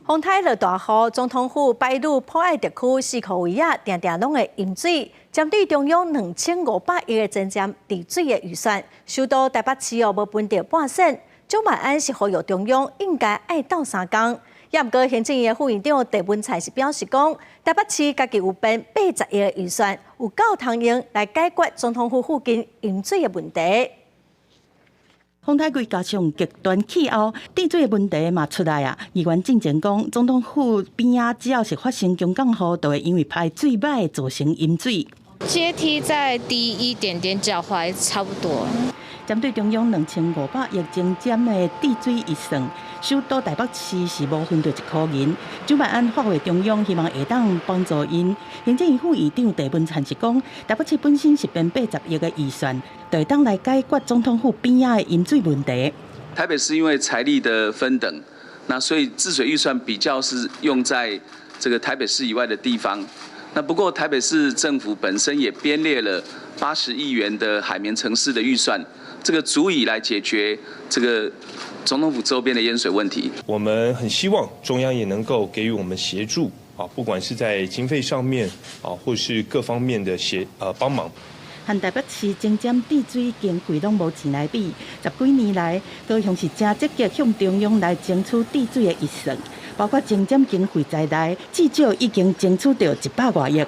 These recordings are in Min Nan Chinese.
風颱落大雨，總統府白鷺普愛特區四箍圍仔，定定攏會淹水。針對中央2500億的前瞻治水的預算，首都台北市哦無分著半仙。蔣萬安是呼籲中央應該愛鬥相共。也毋過行政院的副院長鄭文燦是表示講，台北市家己有編80億的預算，有夠通用來解決總統府附近淹水的問題。風颱季加上極端氣候，治水的問題嘛出來啊！議員進前講，總統府邊仔只要是發生強降雨，就會因為排水䆀造成淹水。階梯再低一點點，腳踝差不多。針對中央2500億前瞻的治水預算，首都台北市是無分著一箍銀。蔣萬安發話中央，希望會當幫助𪜶。行政院副院長鄭文燦是講，台北市本身是編80億的預算，就會當來解決總統府邊仔的淹水問題。台北市因為財力的分等，那所以治水預算比較是用在這個台北市以外的地方。那不過台北市政府本身也編列了80億元的海綿城市的預算。這個足以來解決這個總統府周邊的淹水問題。我們很希望中央也能夠給予我們協助啊，不管是在經費上面啊，或是各方面的協幫忙。和台北市前瞻治水經費攏無錢來比，十幾年來高雄是誠積極向中央來爭取治水的預算，包括前瞻經費在內，至少已經爭取著100外億。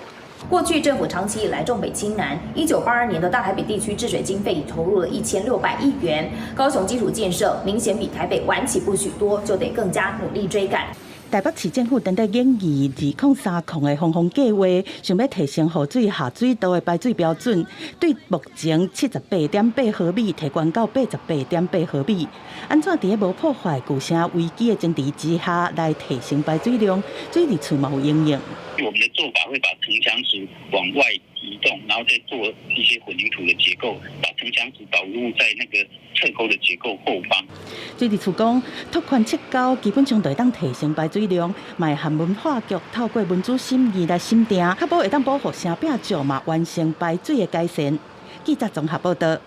過去政府長期以來重北輕南，1982年的大台北地區治水經費已投入了1600億元，高雄基礎建設明顯比台北晚起步許多，就得更加努力追趕。台北市政府正佇研議2030的防洪計劃，想欲提升雨水下水道的排水標準，對目前78.8毫米提懸到88.8毫米。按怎佇咧無破壞舊城危機的前提之下來提升排水量，水利署嘛有應用。我們的做法會把城牆石往外移動，然後再做一些混凝土的結構，把城牆石導入在那個側溝的結構後方。水利署講，拓寬測溝基本上就會當提升排水量，嘛會和文化局透過文資審議來審定，確保會當保護城壁石嘛完成排水的改善。記者綜合報道。